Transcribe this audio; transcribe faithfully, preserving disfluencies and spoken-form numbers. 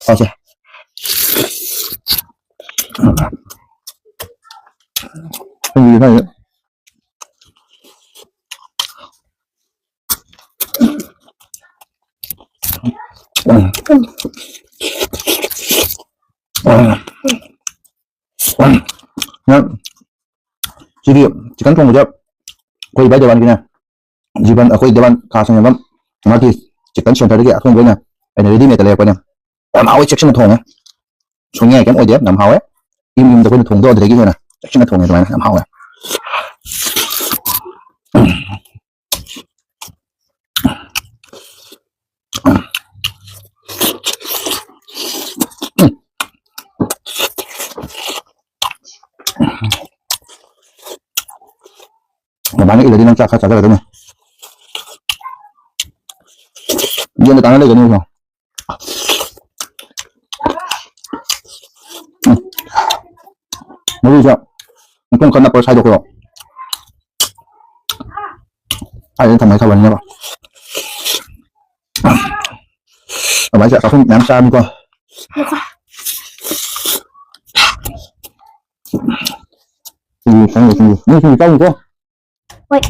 ꯆꯥꯁꯦ꯫ ꯑꯩꯒꯤ ꯍꯥꯏ꯫ ꯁꯤꯒꯤ ꯆꯤꯛꯀꯟ ꯊꯣꯡꯕꯁꯦ ꯑꯩꯈꯣꯏ ꯏꯕꯥꯏ ꯗꯦꯋꯥꯟꯒꯤꯅꯦ꯫ ꯖꯤꯕꯟ, ꯑꯩꯈꯣꯏ ꯗꯦꯋꯥꯟ ꯈꯥ ꯁꯪꯉꯝꯕꯝ ꯃꯥꯒꯤ ꯆꯤꯛꯀꯟ ꯁꯦꯟꯇꯔꯗꯒꯤ ꯑꯊꯣꯡꯕ ꯑꯣꯏꯅ ꯑꯩꯅ ꯔꯦꯗꯤꯃꯦꯗꯇ ꯂꯩꯔꯛꯄꯅꯦ꯫ ꯌꯥꯝ ꯍꯥꯎꯋꯦ, ꯆꯦꯛꯁꯤꯟꯅ ꯊꯣꯡꯉꯦ꯫ ꯁꯣꯏꯅꯤꯡꯉꯥꯏ ꯀꯩꯝ ꯑꯣꯏꯗꯦ, ꯌꯥꯝ ꯍꯥꯎꯋꯦ꯫ ꯌꯨꯝ ꯌꯨꯝꯗ ꯑꯩꯈꯣꯏꯅ ꯊꯣꯡꯗꯣ ꯑꯗꯨꯗꯒꯤ ꯍꯦꯟꯅ ꯆꯦꯛꯁꯤꯟꯅ ꯊꯣꯡꯉꯦ ꯑꯗꯨꯃꯥꯏꯅ, ꯌꯥꯝ ꯍꯥꯎꯋꯦ꯫ ꯃꯃꯥꯅ ꯏꯜꯂꯗꯤ ꯅꯪ ꯆꯥꯛ ꯈꯔ ꯆꯥꯖꯔꯗꯧꯅꯦ꯫ ꯌꯦꯟꯗ ꯇꯥꯅ ꯂꯩꯒꯅꯤ ꯍꯧꯖꯤꯛ꯫ ꯎꯝ꯫ ꯃꯔꯨꯁꯦ ꯃꯈꯣꯡ ꯈꯔ ꯅꯞꯄ ꯁꯥꯏꯗꯣꯛꯈ꯭ꯔꯣ꯫ ꯑꯩ ꯊꯝꯃꯒ ꯊꯝꯕꯅꯤꯅꯦꯕ꯫ ꯑꯗꯨꯃꯥꯏꯅ ꯆꯥꯛꯈꯨꯝ ꯃꯌꯥꯝ ꯆꯥꯔꯅꯤꯀꯣ꯫ ꯁꯤꯡꯖꯨ ꯆꯪꯉꯦ, ꯁꯤꯡꯖꯨ꯫ ꯅꯪ ꯁꯤꯡꯖꯨ ꯆꯥꯔꯨꯀꯣ꯫ ꯍꯣꯏ꯫